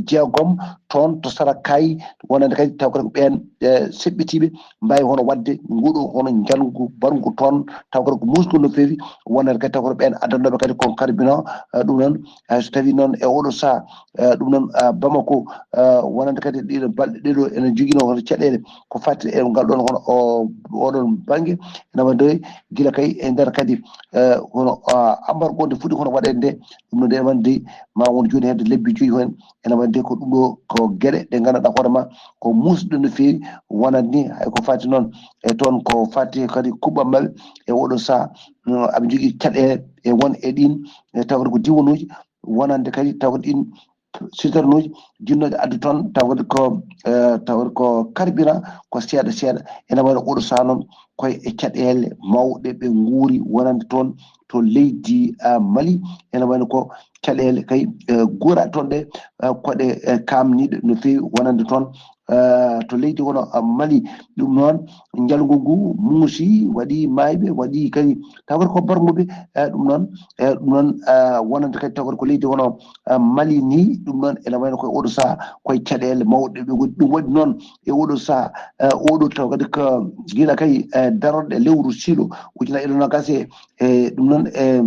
jeegom, toon to Sarakay, wonande kadi taw ko ɓeen, eh, seɓɓitiiɓe mbaawi hono waɗde nguɗo hono njanngu barngu toon, taw ko muusngu no feewi, wonande kadi taw ko ɓeen addannooɓe kadi kon carburant, eh, ɗum noon, eh, so tawii noon e oɗo sahaa, eh, ɗum noon, eh, Bamako, eh, wonande kadi ɗiɗo balɗe ɗiɗo ene joginoo hono caɗeele ko fati e ngal ɗoon hono o, oɗon bannge, ene waɗde gila kay e nder kadi, eh, hono, ah, embargo nde fuɗi hono waɗeede nde, ɗum noon nde ene waɗde ma won jooni hedde lebbi joyi heen, ene waɗde ko ɗum ɗo ko geɗe ɗe ngannduɗaa hoore ma ko muusɗe no feewi, wonande ni hay ko fati noon e toon ko fati kadi kuɓɓam maɓɓe e oɗo sahaa, mm, aɓe njogii caɗeele e won e ɗiin, e tawde ko diwanuuji wonande kadi tawde ɗiin citernuuji jinnooɗi addu toon tawde ko, eh, tawde ko carburant ko seeɗa seeɗa. Ene waɗa oɗo sahaa noon koye e caɗeele mawɗe ɓe nguuri wonande toon to leydi, ah, Mali. Ene wayno ko caɗeele kay, eh, guura toon ɗe, eh, ko ɗe, eh, kaamniiɗe no feewi wonande toon, eh, to leydi hono, ah, Mali. Ɗum noon, njalngu ngu muusi, waɗi maayɓe, waɗi kadi tawata ko barmuɓe, eh, ɗum noon, eh, ɗum noon, eh, wonande kadi tawata ko leydi hono, eh, Mali ni, ɗum noon ene wayno koye oɗo sahaa koye caɗeele mawɗe ɓe ngoni. Ɗum waɗi noon e oɗo sahaa, eh, oɗo taw kadi ko gila kay, eh, darorɗe lewru suulu ujunere e noogaas e, eh, ɗum noon, eh,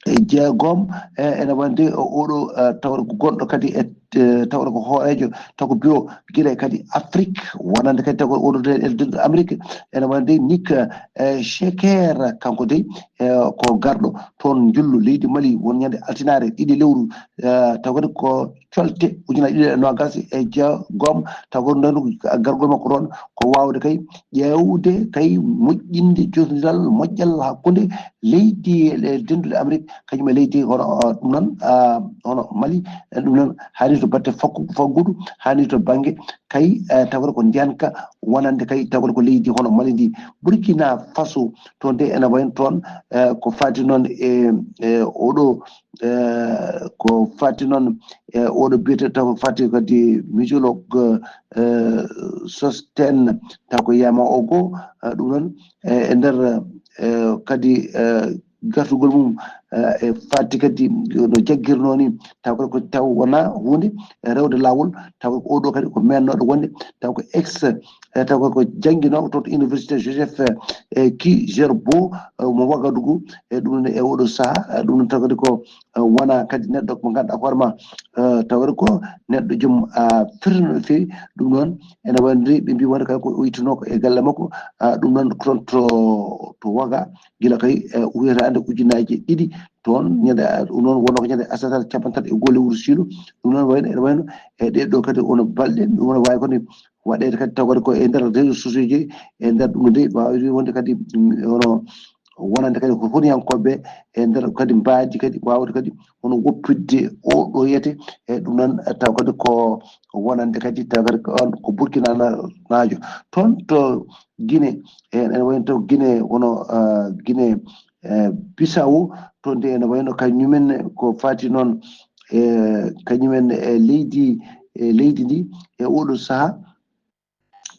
e jeegom, eh, ene wonde o-, oɗo, eh, tawɗo ko gonɗo kadi e, eh, tawɗo ko hooreejo taw ko bureau gila kadi Afrique, wonande kadi taw ko oɗo de, de, de Amérique, ene wonde Nick, eh, Sheker, kanko dey, eh, ko garɗo toon njullo leydi Mali, won ñande altinaare ɗiɗi lewru, eh, taw kadi ko colte ujunaaji ɗiɗi e noogaas e jeegom, taw ko ndendu gargol makko ɗoon ko waawde kay ƴeewde kay moƴƴinde josondiral moƴƴal hakkunde leydi e denduɗe Amérique, kañum e leydi hono, uh, ɗum noon, uh, hono Mali, eh, ɗum noon haani to batte fakku-, faggudu, haani to bannge kay, eh, tawata ko ndeenka wonande kay tawata ko leydi hono Mali ndi. Burkina Faso, toon de ene wayi toon, eh, ko faati noon e, e oɗo, eh, ko faati noon e oɗo biyete taw ko faati kadi mijologue, eh, Sosten, taw ko Yama Ogo, eh, ɗum noon, eh, e nder, eh, kadi, eh, gartugol mum, eh, e faati kadi no jaggirnoo ni, taw ko, ko taw wonaa huunde, eh, rewde laawol, taw ko oɗo kadi ko meennooɗo wonde, taw ko ex, eh, taw ko jannginooɗo toon to université Joseph, eh, Ki Gerbo, eh, mo Wagadugu, e ɗum ne e oɗo sahaa, eh, ɗum ne taw kadi ko, eh, wonaa kadi neɗɗo mo ngannduɗaa hoore ma, eh, taw kadi ko neɗɗo joom, ah, firnde no feewi, ɗum noon ene wayno ɓe mbii wonde kadi ko o ittunoo ko e galle makko, ah, ɗum noon ko toon to, to Waga, gila kay, eh, o wiyata hannde ujunaaji ɗiɗi toon, ñande, ah, ɗum noon wonno ko ñande asatal cappanɗe tati e goo lewru suulu, ɗum noon wayno, ene wayno, e ɗee ɗoo kadi wonno balɗe, ɗum wonno waawi kadi waɗeede kadi taw kadi ko e nder réseaux sociaux ji, e nder ɗum nde waawi wonde kadi, mm, hono wonande kadi ko honiyankooɓe e nder kadi mbaadi kadi waawde kadi hono woppitde o ɗo yiyete e ɗum noon taw kadi ko wonande kadi taw kadi ko on ko Burkina naajo. Toon to Guinée, e ene wayno taw Guinée wono, ah, Guinée, eh, Bissau, toon de ene wayno kañumen ko faati noon e kañumen e leydi, e leydi ndi e oɗo sahaa.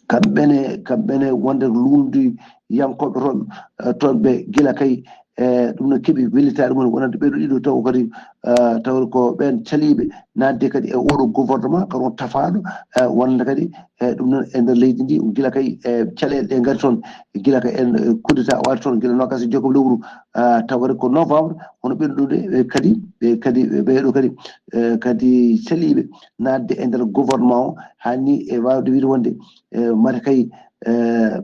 Kamɓe ne, kamɓe ne wonde luulndiyankooɓe toon, eh, toon ɓe gila kay, eh, ɗum no keɓi wellitaare mum wonande ɓee ɗoo ɗiɗo taw kadi, eh, taw ko ɓeen caliiɓe naatde kadi e oɗo gouvernement, kadi on tafaaɗo, eh, wonande kadi, eh, ɗum noon e nder leydi ndi, gila kay, eh, caɗeele ɗe ngari toon, gila kay en, eh, coup d'État waɗi toon, gila noogaas e jeegom lewru, ah, taw kadi ko novembre, hono ɓeen ɗoo de, ɓe kadi, ɓe kadi, ɓee ɗoo kadi, eh, kadi caliiɓe naatde e nder gouvernement o, haani e waawde wiyde wonde, eh, mata kay, eh,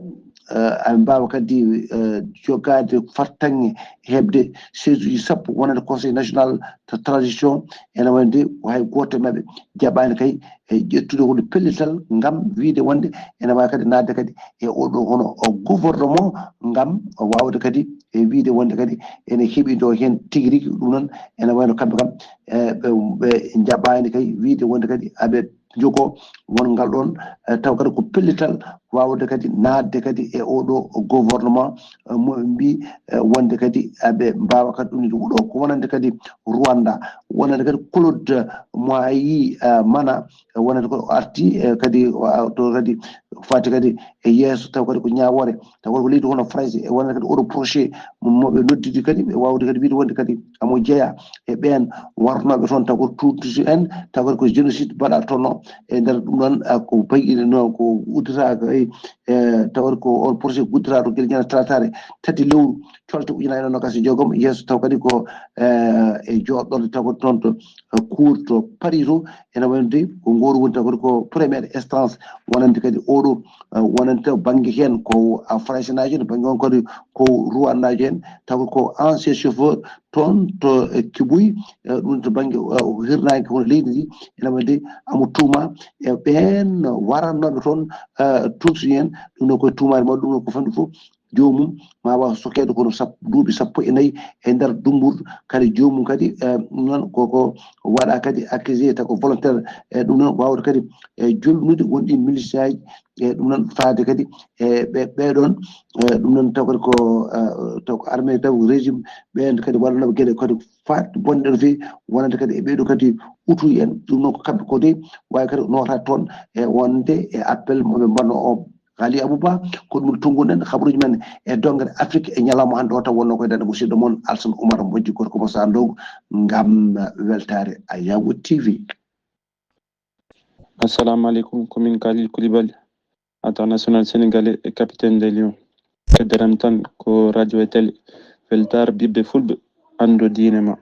eh, aɓe mbaawa kadi, eh, jogaade fartaŋŋe heɓde siège uji sappo wonande Conseil national de transition, ene wayde hay gooto e maɓɓe jaɓaani kay e ƴettude hono pellital ngam wiyde wonde ene waawi kadi naatde kadi e oɗo hono o gouvernement ngam waawde kadi e wiyde wonde kadi ene heɓi ɗo heen tigi rigi. Ɗum noon ene wayno kamɓe kam, e ɓe, ɓe njaɓaani kay wiyde wonde kadi aɓe jogo won ngal ɗoon, e taw kadi ko pellital waawde kadi naatde kadi e oɗo gouvernement, e mo ɓe mbii, e wonde kadi aɓe mbaawa kadi ɗum ɗo ko wonande kadi Rwanda, wonande kadi Claude Moayi, e Mana, e wonande ko arti, e kadi, wa-, to kadi faati kadi e yeeso, taw kadi ko ñaawoore, taw kadi ko leydi hono Farayse, e wonande kadi oɗo projet mo, mo ɓe noddidi kadi, ɓe waawde kadi wiyde wonde kadi amo jeyaa e ɓeen warnooɓe toon, taw ko tuttusi en, taw kadi ko génocide mbaɗa toon no, e nder ɗum ɗoon, a, ko bayi no ko udditaaka e, e, taw kadi ko on projet udditaaka to gila ñande talataare tati lewru colte ujunaaji noon noogaas e jeegom, yeeso taw kadi ko, e, e jooɗɗorde taw kadi toon to, e, cour to Paris to, ene wayno de ko ngooru woni taw kadi ko première instance wonande kadi oɗo, e, wonande taw bannge heen ko, a, Faraysenaajo en, bannge on kadi ko Rwandaajo en, taw ko ancien chauffeur toon to, e, Kibuy, e, ɗum to bannge, e, hirnaange hono leydi ndi, ene waɗi de amo tuuma e ɓeen warannooɓe toon, e, tuusiyen, ɗum ɗo koye tuumaare mawɗo, ɗum ɗo ko fanɗi fof, joomum ma waaw sokeede kono sap-, duuɓi sappo e nayi e nder dummbur, kadi joomum kadi, e, noon koko waɗa kadi accusé taw ko volontaire, e, ɗum noon waawde kadi, e, jolnude won ɗi milisaaji, e, ɗum noon faade kadi, e, ɓe, ɓee ɗoon, e, ɗum noon taw kadi ko, e, taw ko armée taw régime ɓeen kadi waɗanooɓe geɗe kadi faat bonɗe no feewi, wonande kadi e ɓee ɗoo kadi utu en, ɗum noon ko kamɓe ko de waawi kadi nootaade toon e wonde e appel mo ɓe mbaɗnoo o. Haali Abou Ba, ko ɗum tonngol ɗen habaruuji men e dongere Afrique e ñalawma hannde o, taw wonnoo koye dande musidɗo mon Alsan Oumar Mbodji, gorko mo Sandogo, ngam weltaare Ayawu T V. Assalamu alaikum, ko min Khalil Koulibaly, international sénégalais et capitaine des Lions. Keddaram tan ko radio e télé, weltaare ɓiɓɓe fulɓe, anndo diine ma.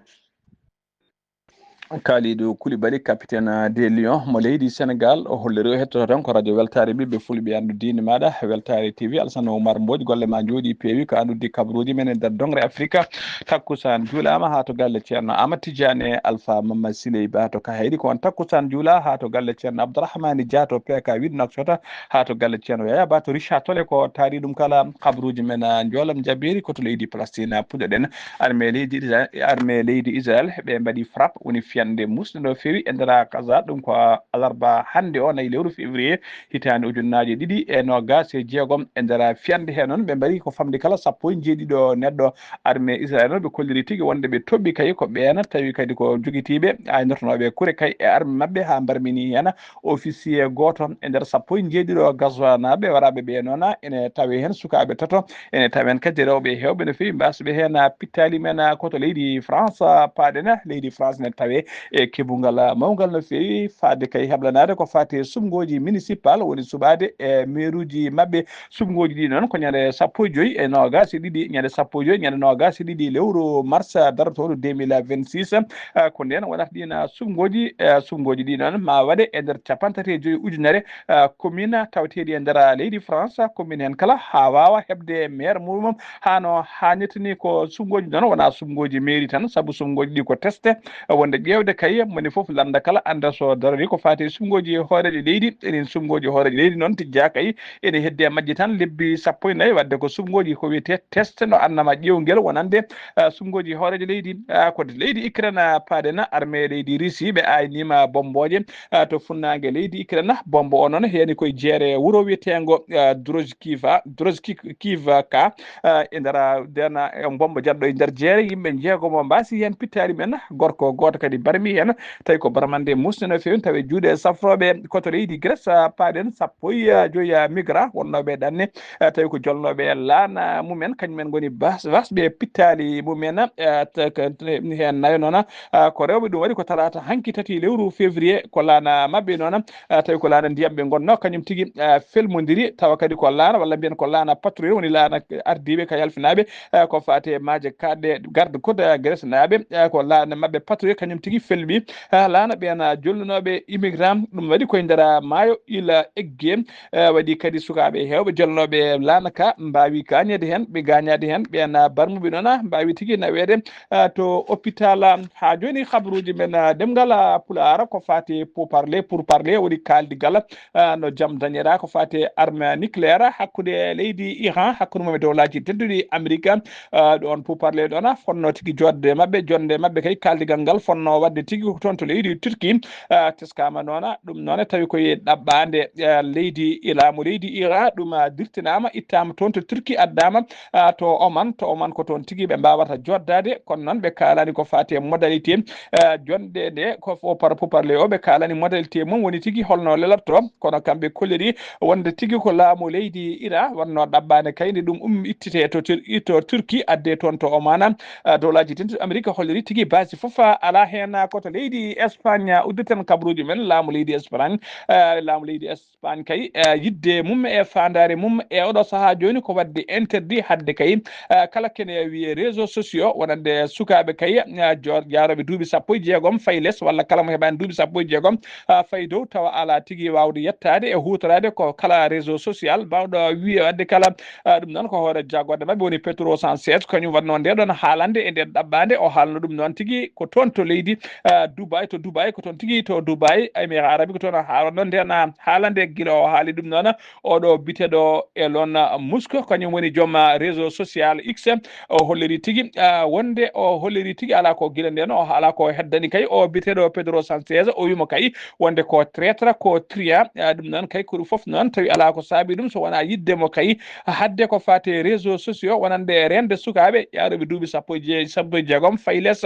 Kalidou Koulibaly, capitaine des Lions mo leydi Sénégal, o holliri o hettoto tan ko radio weltaare ɓiɓɓe fulɓe, anndu diine maaɗa, weltaare T V. Alassane Oumar Mbodj, golle ma njooɗi, peewi, ko an uddi kabaruuji men e nder dongre Afrika. Takkusaan juulaama haa to galle Ceerno Amadou Tidiane Alpha Mama Siley Ba to Kahayɗi, ko on takkusaan juula haa to galle Ceerno Abdourahmane Dia to P K Widnakchota, haa to galle Ceerno Yaya Ba to Richard Tolle, ko taari ɗum kala kabaruuji men, ah, njoolam jabiiri ko to leydi Palestine, ah, puɗɗoɗen. Armée leydi Isra-, armée leydi Israël, ɓe mbaɗi frappe, woni fiyande musde no feewi e nder Gaza, ɗum ko alarba hannde o, nayi lewru février, hitaande ujunnaaje ɗiɗi e noogaas e jeegom. E nder fiyande he noon, ɓe mbaɗi ko famde kala sappo e njeeɗiɗo neɗɗo. Armée Israël noon, ɓe kolliri tigi wonde ɓe toɓɓi kay ko ɓeena, tawi kadi ko jogitiiɓe aynortonooɓe kure kay e arme maɓɓe haa mbarmini heen officier gooto e nder sappo e njeeɗiɗo Gazaanaaɓe waraaɓe ɓe noon, ene tawe heen sukaaɓe tato, ene tawen kadi rewɓe heewɓe no feewi, mbasɓe heen pittaali men ko to leydi France paaɗen. Leydi France ne tawe e keɓungal mawngal no feewi, faade kay heblanaade ko faati e suɓngooji municipal, woni suɓaade e meeruuji maɓɓe. Suɓngooji ɗi noon ko ñande sappo e joy e noogaas e ɗiɗi, ñande sappo e joy, ñande noogaas e ɗiɗi lewru mars darotooɗo deux mille vingt-six. Ah, ko ndeen wonata ɗiin, ah, suɓngooji, ah, suɓngooji ɗi noon ma waɗe e nder capanɗe tati e joy ujunere, ah, commune tawateeɗi e nder, ah, leydi France, commune heen kala haa waawa heɓde maire mum haa no haanirta ni. Ko suɓngooji noon, wonaa suɓngooji mairie tan, sabu suɓngooji ɗi ko teste, ah, wonde ƴeewde kay moni fof lannda kala annda so darori ko faati e suɓngooji hooreejo leydi. Eɗin suɓngooji hooreejo leydi noon tijjaa kay ene heddi e majji tan lebbi sappo e nayi, wadde ko suɓngooji ko wiyetee test no annama ƴeewngel wonande, ah, suɓngooji hooreejo leydi. Ah, ko leydi Ukraine, ah, paaɗen, armée leydi Russie ɓe aynima bommbooje, ah, to funnaange leydi Ukraine. Bombo o noon heeni koye jeere wuro wiyeteengo, ah, Drozhkiva, Drozhkiva ka, ah, e nder, ah, ndena, eh, bombo janɗo e nder jeere, yimɓe jeegomo mbaasi heen pittaali men, gorko gooto kadi barmi heen. Tawi ko barmande musde no feewi, tawi juuɗe safrooɓe ko to leydi Grèce, ah, paaɗen sappo e joy, ah, migrant wonnooɓe ɗanne, ah, tawi ko jolnooɓe laana mumen, kañum en ngoni bas-, wasɓe pittaali mumen, ah, ta-, ka-, heen nayo noon, ah, ko rewɓe. Ɗum waɗi ko talaata hanki tati lewru février, ko laana maɓɓe noon, ah, tawi ko laana ndiyam ɓe ngonnoo, kañum tigi, ah, felmondiri, tawa kadi ko laana, walla mbiyen ko laana patrouille, woni laana ardiiɓe ka yalfinaaɓe, eh, ko faati e maaje kaaɗɗe garde côte, eh, Grèce naaɓe, eh, ko laana maɓɓe patrouille kañum tigi felɓi. Eh, laana ɓeen, eh, jolnunooɓe immigrant, ɗum waɗi koye nder, eh, maayo Île Égée, eh, waɗi kadi sukaaɓe heewɓe jolnooɓe laana ka mbaawi gaañeede heen, ɓe gaañaade heen, ɓeen, eh, barmuɓe noon, ah, mbaawi tigi naweede, eh, to hôpital. Haa jooni kabaruuji men, eh, ɗemngal, eh, Pulaar ko faati e pour parler, pour parler woni kaaldigal, ah, no jam dañiraa ko faati e arme nucléaire hakkunde leydi Iran, hakkunde mum e dowlaaji tedduɗi Amerik. Ah, ɗoon pour parler ɗoon, ah, fonnoo tigi joɗde maɓɓe, jonde maɓɓe kay kaaldigal ngal fonnoo waɗde tigi ko toon to leydi Turki. Ah, teskaama noon, ah, ɗum noon tawi koye ɗaɓɓaande, ah, leydi, e laamu leydi Iran, ɗum, ah, dirtinaama, ittaama toon to Turki, addaama, ah, to Oman, to Oman ko toon tigi ɓe mbaawata joɗdaade, kono noon ɓe kaalani ko faati e modalité, eh, jonde nde ko fo par, pour parler o, ɓe kaalani modalité mum woni tigi holno lelatto, kono kamɓe kolliri wonde tigi ko laamu leydi Iran wonno ɗaɓɓaande kaydi ɗum um ittite to Tur-, to Turki, adde toon to Oman. Eh, dowlaaji dentuɗi Amerik holliri tigi base fof alaa heen, ko to leydi Espagne udditen kabaruuji men, laamu leydi Espagne, eh, laamu leydi Espagne kay, eh, yidde mum e faandaare mum e oɗo sahaa jooni ko waɗde interdit hadde kay, eh, kala kene wiyee réseaux sociaux wonande sukaaɓe kay, eh, jo-, jaarooɓe duuɓi sappo e jeegom fayi les walla kala mo heɓaani duuɓi sappo e jeegom, eh, fayi dow tawa alaa tigi waawde yettaade e huutoraade ko kala réseau social baawɗo wiyee waɗde kala, eh, ɗum noon ko hoore jagorde maɓɓe woni Pedro Sanchez, kañum waɗnoo ndee ɗoon haalande e ndeen ɗaɓɓaande, o haalno ɗum noon tigi ko toon to leydi, eh, Dubai, to Dubai, ko toon tigi to Dubai, Émirats Arabes ko toon o haalno ndeen haalande gila o haali ɗum noon. Oɗo biteɗo Elon Musk, kañum woni joom réseau social X, o holliri tigi, ah, wonde o holliri tigi alaa ko gila ndeen, o alaa ko heddani kay o biteɗo Pedro Sanchez, o wiimo kay wonde ko traitre, ko truand, ah, ɗum noon kay ko ɗum fof noon tawi alaa ko saabi ɗum so wonaa yidde mo kay hadde ko faati réseau sociaux wonande reende sukaaɓe yaarooɓe duuɓi sappo e jeegom fayi les.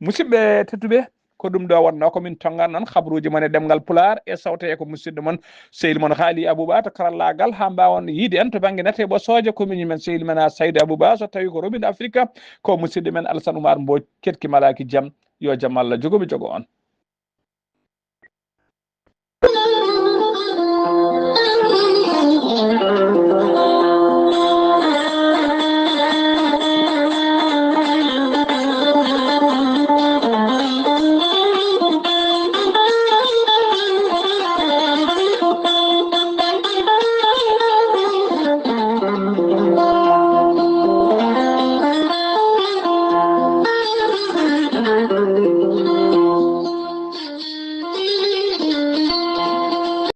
Musidɓe tedduɓe, ko ɗum ɗo wonnoo ko min tonngan noon kabaruuji mon e ɗemngal Pulaar e sawte e ko musidɗo mon sehil mon Haali Abouba to karallaagal haa mbaawon yiide en to bannge nate ɓosooje ko miñi men sehil men a Saydu Abouba so tawii ko Robin Afrika ko musidɗo men Alassane Oumar Mbodj keɗki malaaki jam yo jam Allah jogo mi jogo on.